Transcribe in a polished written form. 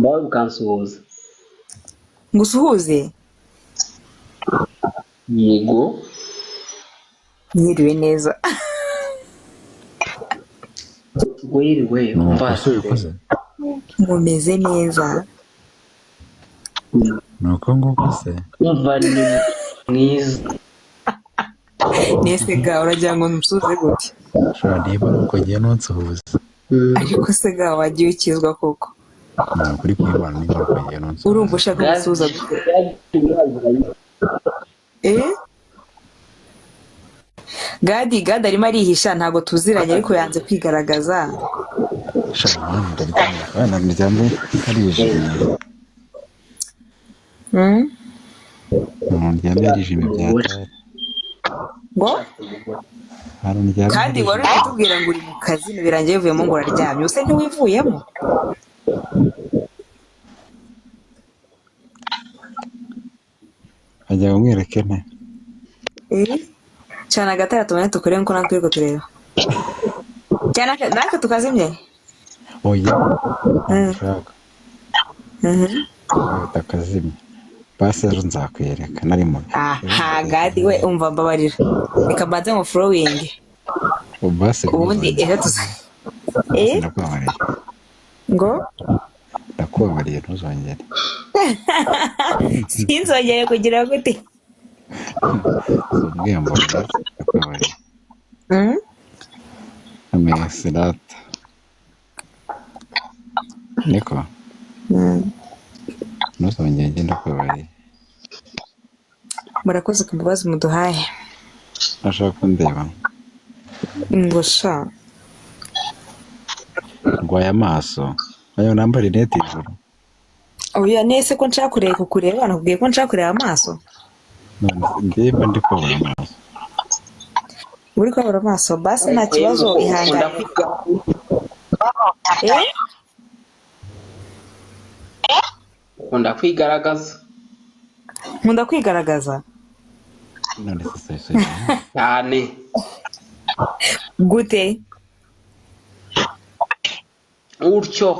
Mbawe ukansuhuza. Ngusuhuze? Yego. Mwiriwe neza. Wiriwe. Ni Umva. uko se ubikoze? Mumeze neza? Ni uko nguko se? Umva, ni mwiza. Nese ga uragira ngo nsuhuze gute? Ushobora niba ari uko ngiye ntunsuhuze. Ariko se ga wagiye ukizwa koko? Ni ukuri kw'Imana, niba ari uko ngiye ntunsuhuze. Urumva ushaka gusuhuza gute? Eh, Gadi, Gadi arimo arihisha, ntabwo tuziranye ariko yanze kwigaragaza. Sha mpamvu ndaryamye, abana ndyamye harijimye. Umuntu ndyamye harijimye byatari. Ngo? Ahantu ndyamye Kandi wari uri harijimye. kutubwira ngo uri mu kazi, birangiye bivuyemo ngo uraryamye, use ntiwivuyemo. Ajya kumwereke nte? Eh, cana agatara tubone tukure nkuko natwe turi kutureba. Cyane natwe tukazimye. Oya, ntabwo ushaka akazimya. Basi ejo nzakwereka nari mu Aha Gadi we, umva, mbabarira, reka mbanze mu following. Basi ubundi ntuzongere. Ejo tuza. Basi Eh. ndakubabariye. Ngo? Ndakubabariye, ntuzongere. Sinzongere kugira gute? Umbwiye ngo ndakubabariye. Amesi rata niko. Ntuzongere, njye ndakubabariye. Murakoze ku mbabazi muduhaye. Ntashaka kundeba. Ngo sha. Ndwaye amaso ayo nambara rinete ijoro. Oya, nese ko nshaka kureba kukureba, nakubwiye ko nshaka kureba amaso? None se njyewe mba ndi kubabara amaso. Uri kubabura amaso? Basi nta kibazo, ihangane. Eh. Ukunda kwigaragaza. Nkunda kwigaragaza? None se soyi Cyane. Gute? Utyo.